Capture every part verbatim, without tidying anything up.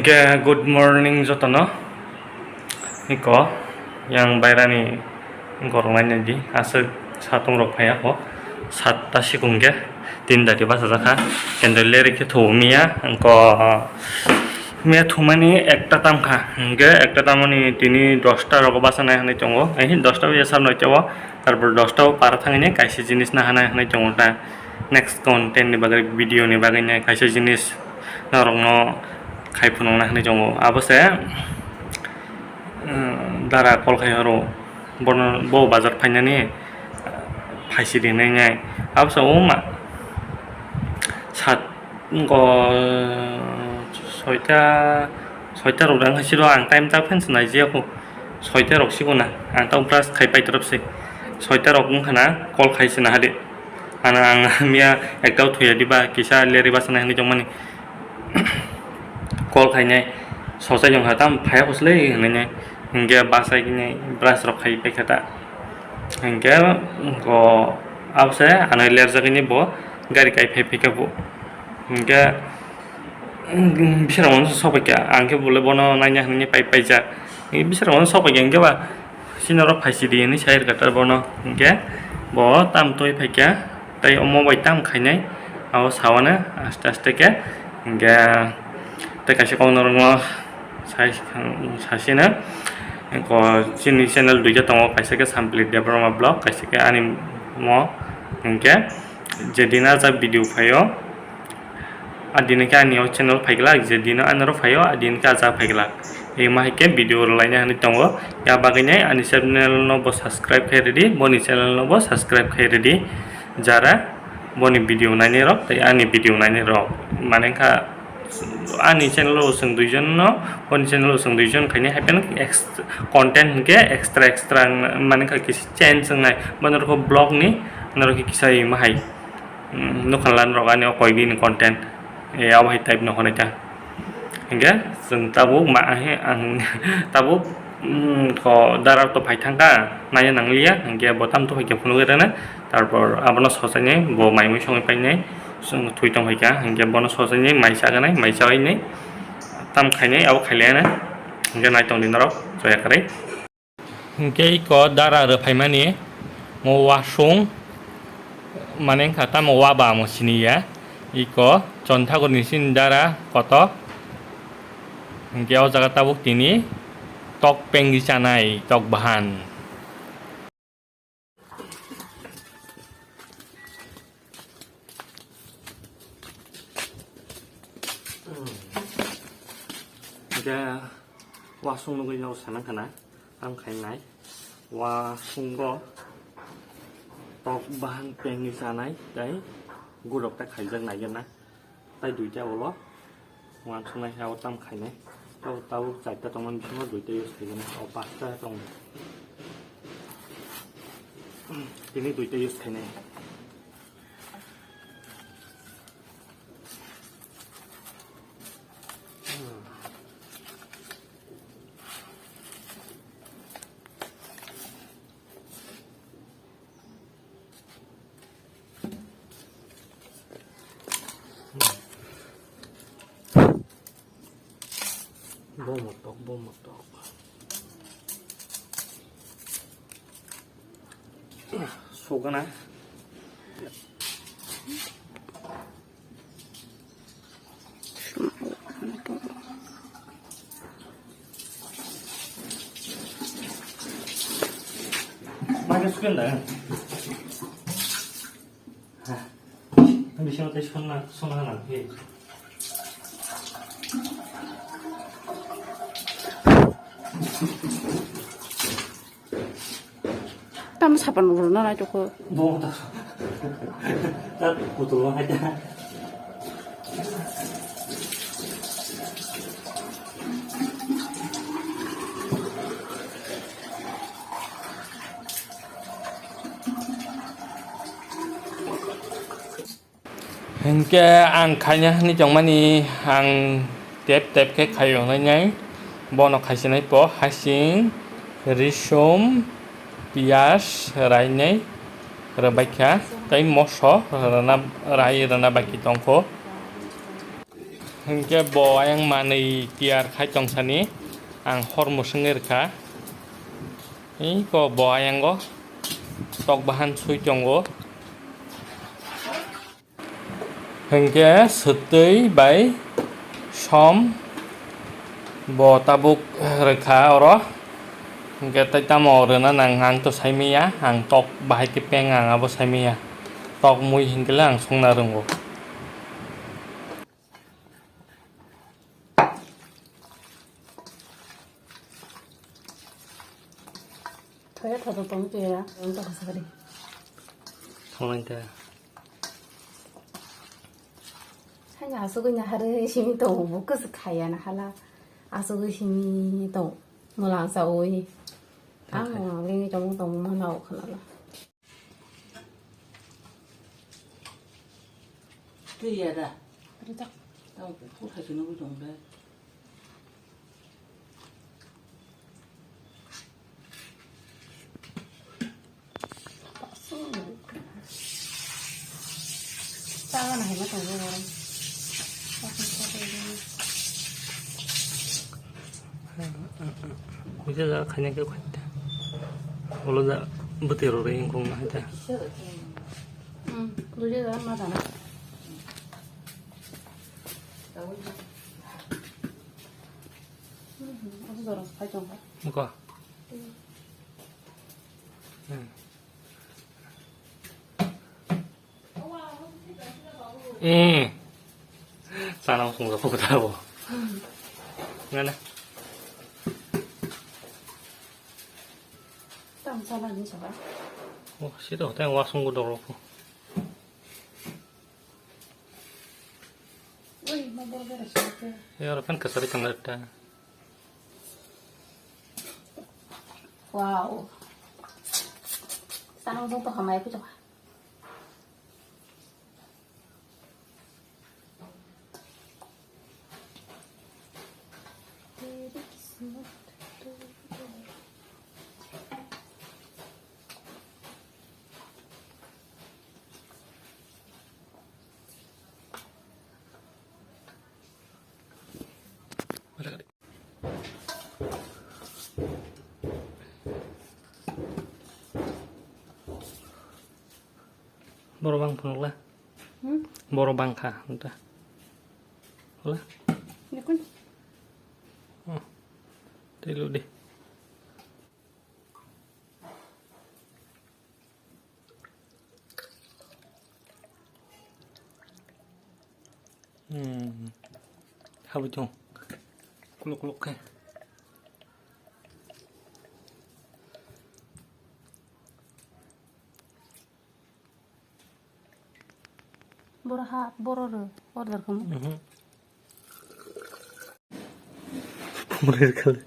Ke good morning jotono. Iko yang bairani gorok nainai di, aswk satung rok phaiya kho, satta sikung khe, tin dati bachajak kha, kendel leri khe thumiya, angko miya thumani ekta tam kha, hingke ekta tamoni tini dosta rogo bachanai hinui tongo, eh, dosta bai sar noito o, tarpor dosta o para thangwi kaisa jinis nahanai hinui tongo ta, next content ni bagwi, video ni bagwi kaisa jinis norokno khai phunukna hinui tongo. Abo se, um, dara call khai horo, bono, bo bazar phainani phaisi rinai nai. Abo se o ma sat, go, soita, soita rok dang hai siro ang time ta phan se nai jia kho. Soita rok sikona, ang ta brush khai pai torop se. Soita rok wngkha na call khai se na hade. Ano ang miya ekta o thuya diba, kisa leri bachanai hinui tongmani. Call khainai, sochai jong kha, "Tam phaiya khosle," hinui nai. Hingke bachai kini brush rok khai paikha ta. Hingke go abse ano lerjak kini bo gari kai phai phaikha bo. Hingke bising rok sok paikha, ang khe bole bono naina hinui pai paijak. Bising rok sok paikha hingke ba sini rok phaisi di hinui sai rwkha ta bono. Hingke bo tam twi phaikha. Tei omo bai tam khainai, abo sawana aste aste khe, hingke tei kaisa kok norokno sai, sasina, ko chini channel duita tongo, kaisa khe Sampli Debbarma Vlog, kaisa khe ani mo, hingke je dina ja video phaio, a dini khe ani o channel phaiglak, je dino ani oro phaio, a dini khe a ja phaiglak. Ema hai khe video rwlaina hinui tongo. Ya bagwi nai ani channel no bo subscribe khai rwdi, boni channel no bo subscribe khai rwdi. Jara boni video nainai rok tei ani video nainai rok, mane wngkha ani channel o chwng duijon no, boni channel o chwng duijon khainai hai phano ex-, content hinkhe extra extra wng-, mane wngkha kisa change wngnai. Bono rokho vlog ni norok kisa ema hai, mm, nukha lan rok ani o koi bini content, eh, abo hai type no hwnwi ta. Hingke chwng tabuk ma, he, ang tabuk, mm, ko dara to phai thangkha, naiya nangliya, hingke bo tam to hai khe phunugwi rwna, tarpor abono sochainai, bo mai mui songwi painai, chwng thwi tong hai kha, hingke bono sochainai, mai chaganai, mai chawi nai, tam khainai, abo khailaiya na, hingke nai tongdi norok, joya kwrwi. Hingke iko dara rwphaimani mo wasung, mane wngkha tamo waba mo siniya, iko Chonthagurni sini dara koto. Hingke o jaga tabuk tini tok pengwi chanai, tok bahan. Hingke wasung nugwi no sanang khana, ang khainai. Wasungo tok bahan pengwi chanai tei gurok ta khaijak nai gana. Tai duita ulo wansuknai, abo tam khainai. Tabuk, tabuk chaita tongmani bisingo duita use khaigwna, o pasta tong. Tini duita use khainai. Bo motok, bo motok. Sugana. Maga suganda. Ha. Bisingo tei sonna, sonna nang phi. Tam sapan rwna nai toko. Bo ta. Ta kutul hai ta. Hinkhe ang khaina hinwi tongmani, ang tep tep khe khaio hinwi nai. Bono khaisinai po hasing, risum, piyaj, rainai rwbaikha, tei moso rwna, rai rwna baki tongkho. Hinkhe bo ayang manwi tiyar khai tong sani, ang hor mwswngwi rwkha. Iko bo ayango tok bahan sui tongo. Hinkhe swtwi bai som bo tabuk rwkha oro. Hinkhe tei tamo rwna nang, ang to saimanya, ang tok bahai khe peng, ang abo saimanya. Tok mui hinkhe le ang songna rwngo. Thoya thoto tong tuya, ang to hasari. Thonglain ta. Hanya asugwi na hare simi to, bukas khaya na hala. Asugwi simi to, mulang sa oi. Ang Okay. Mulang lini tong tong mana o khanala. Twi ya da? Rijak. Tamo kok hai se nugwi tong de. Chagana hai ma tongo borok. Kuisa jaga khaina khe khaita. Ulo ja bwtwi rw rw wngkha wngma hai ta. Hmm, buji jaga ma jana. Hmm, hmm, abo jorok phai tongkha. Muko. Hmm. Eh. Sana usung sa pukta bo. Ngana. Tam sana ni saba. Oh, sito tang wasung ko doro ko. Ui, ma bor bera sito. Ya, rapan kasari tanggal ta. Wow. Sana usung to hamai ko. Borok bang phunukla. Hmm? Borok bang kha, nta. Hola? Nikun. Oh. Tei lu di. Hmm. Habui tong. Kuluk kuluk khe. Boro ha, boro rw, order khamu. Mhm. Pungri kale.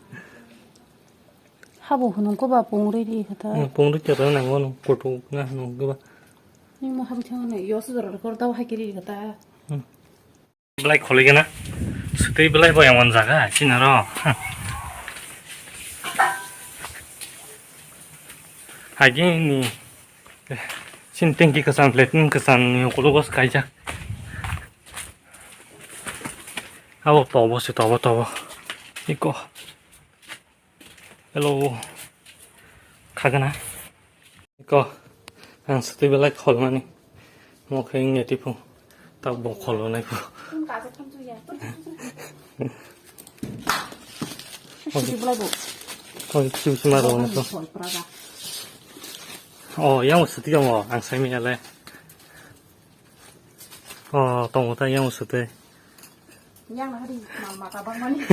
Habo hwnung koba pungri ri kha ta. Hmm, pungri khe rw nango no, koto na hwnung koba. Ni mo habo thang ne, yo su dor kor dao hai kiri kha ta. Hmm. Belai kholi gana. Sutwi belai bo emon jaga, chini ro. Hagi ni. Sini tengki kwcham, latrine kwcham ni ukologo se kaijak. Abo tobo se, tobo, tobo. Iko. Hello. Khagana. Iko. Ang sutwi belai kholmani. Mo khe wngya tiphu. Tabuk bo kholonai phu. Sutwi belai bo. Koi kisu ma rw na to. Oh, yang sutwi tongo. Ang sai miyale. Oh, tongo ta yang sutwi. Yang na hari mama tabang mani.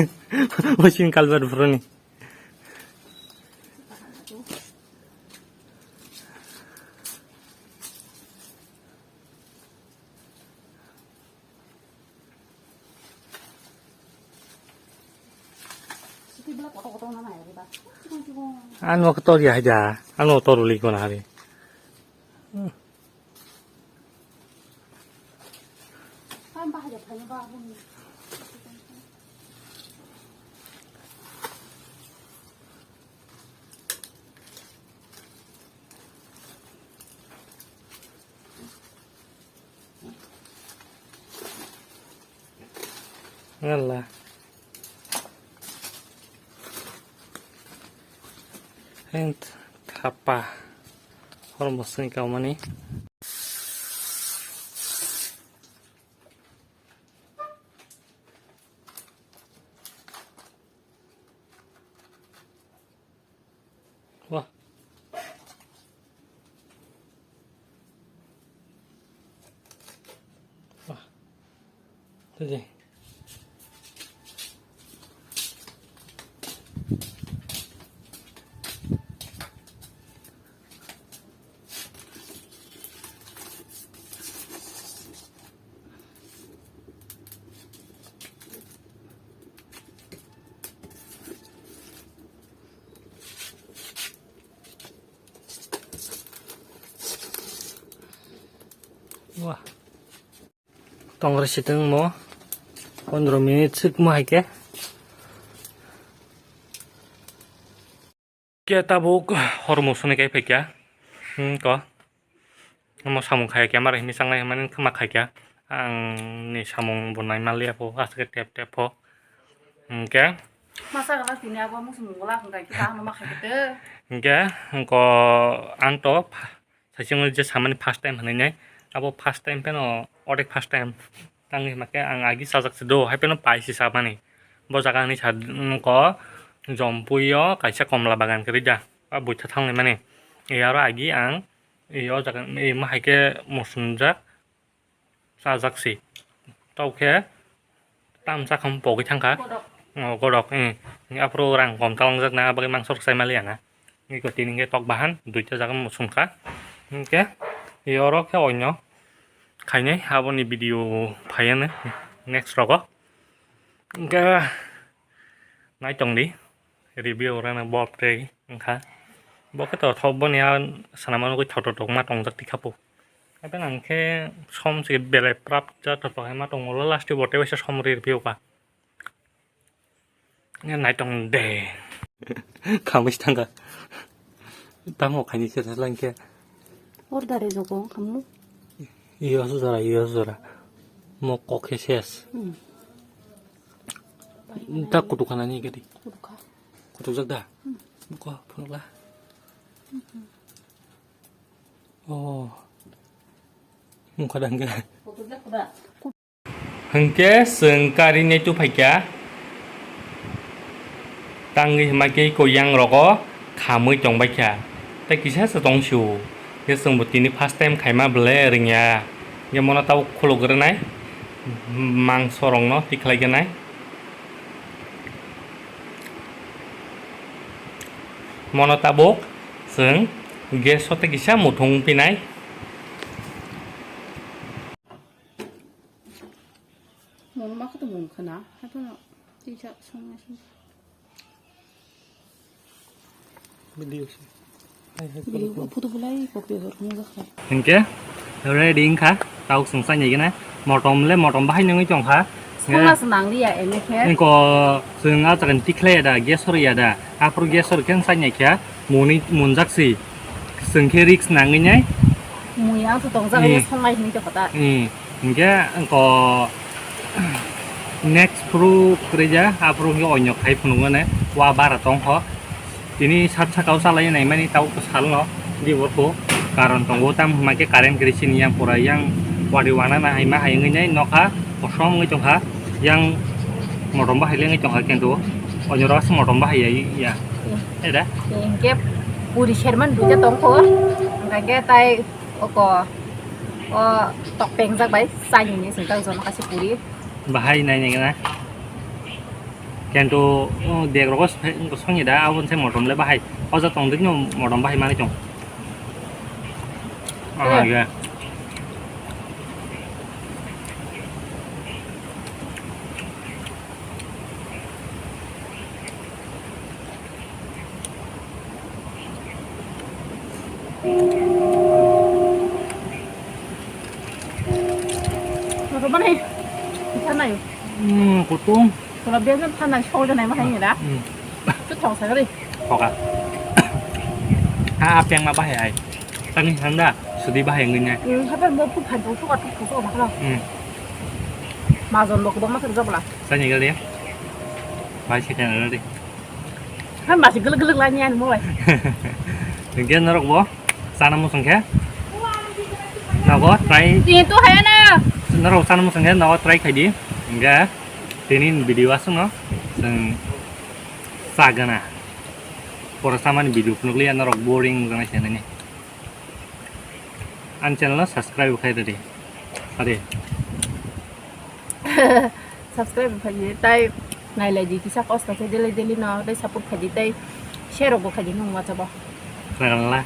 Machine kalbar bro ni. Ano kotor ya haja, ano kotor uli kona hari. Yalla. Heng thapa. Hormo sini kaumani. Wah. Wah. Tadi. Wah. Tongri sitwng mo pondro minute sik mo hai khe. Khe tabuk hormo soni kai phaikha. Hmm, ko. Omo samung khai khe, mara hini changnai hwnmani khama khai khe. Ang ni samung bo nai manliya pho, aswk tep tep pho. Hwnkhe. Masa gana tini abo musu mungla hwnkha khe, ano ma khai khe. Hwnkhe, hwnkhe ang to pha-, saichung je samani first time hwnwi nai. Abo first time pheno, odek first time. Tangwi hwnkhe ang agi chajak se do, hai pheno pai se samani. Bo jaga ni sa, ko Jompui o kaisa komla bagan kwrwi da. A buitha thangwi mani. E aro agi ang, e o jaga, e ma hai khe musunjak. Chajak si. Tau khe tam chakham pogwi thangkha. Godok. O, godok, eh. Aphuru rang kom talangjak na, bagwi mangso rok chai maliya na. Iko tini khe tok bahan, duita jaga muchungkha. Hwnkhe, oro khe oino khainai, aboni video phaiya next rogo. Hwnkhe, naitongdi. Review rana bob tei wngkha. Bo khe to thok boni a swnamano gwi thok thok ma tongjak tikha po. Haikhe nang khe som se belai prap ja thok thok ma tongo last bo tei waisa som review ka. Naitong de. Khamwi thangkha. Tamo khaini se thang khe. Order e jogo khamno. Iyo sujara, iyo sujara. Mo kok khe ses. Hmm. Da kutuk khana ni gadi. Kutuk kha. Kutuk jak da. Hmm. Buko phunukla. Hmm. Oh. Mungkha dang khe. Kutuk jak da. Hwnkhe chwng kari nai tu phaikha. Tangwi hwnkhe koyang rogo khamwi tongbaikha. Tei kisa se tong sio. Hwnkhe chwngbo tini first time khaima bwle rwngya. Hwnkhe mono tabuk khuluk rwnai. Mangso rokno tikhlai khe nai. Mono tabuk chwng gas o tei kisa muthung pinai. Mungma khe to mung khna, haphano tisa songna song. Video se. Hai, hai, video, photo, photo bulai, copy hor, mung jakha. Hwnkhe, ready wngkha, tauk sung sai nai gana. Motom le, motom bahai nungwi tongkha. Songna se nang liya, ene khe. Engko, chwng a jaga ni tikhlai ya da, gas hor ya da. Aphuru gas hor khe sai nai kha, muni munjak si. Chwng khe risk nangwi nai. Mui ang to tongjak Hmm. ye songlai hini to kota. Hmm. Hingke angko next phuru kwrwi ja, aphuru hingke onyo khai phunuknani wa bara tongkho. Tini sat sakao chalai naimani tau salno di borku karon tongo, tam hwnba khe current kwrwi sini yang pura yang wari wana na hai ma hai wngwi nai nokha kosom wngwi tongkha, yang motom bahai le wngwi tongkha kintu onyo rok se motom bahai ya ya. Eda. Hingke puri serman duita tongkho, hingke tai oko o tok pengjak bai chai ni singkang jono kaisa puri. Bahai nai nai na. Kintu, o, dek rogo songya da, aboni se motom le bahai. O ja tong dikno motom bahai manwi tong. Aha, Eh. ya. Roman hai, sana yo. Hmm, kutung. Kalau biasa sana show janai mah hai ngira. Hmm. Tu thong sagari. Thoka. Ha, apeng ma bahai ai. Tani handa, sudi bahai ngin ya. Hmm, hapa mo pu phan tu thoka tu thoka ma kala. Hmm. Majon bo kwbangma kwrwk jabla. Sani gari. Bai se kan gari. Han basi gwlwk gwlwk lani ani molai. Hingke norok bo sana muchung khe. Nogo try. Tini to haya na. Norok sana muchung khe nogo try khai di. Hingke tini video aswk no chwng chagana. Pora samani video phunukliya norok boring wngjaknai se nini. Ani channel no subscribe khai rwdi. Ade. Subscribe khai di, tai nailai di, kisa kosto khe daily daily no, tai support khai di, tai share rok bo khai di, nung WhatsApp o. Khna la.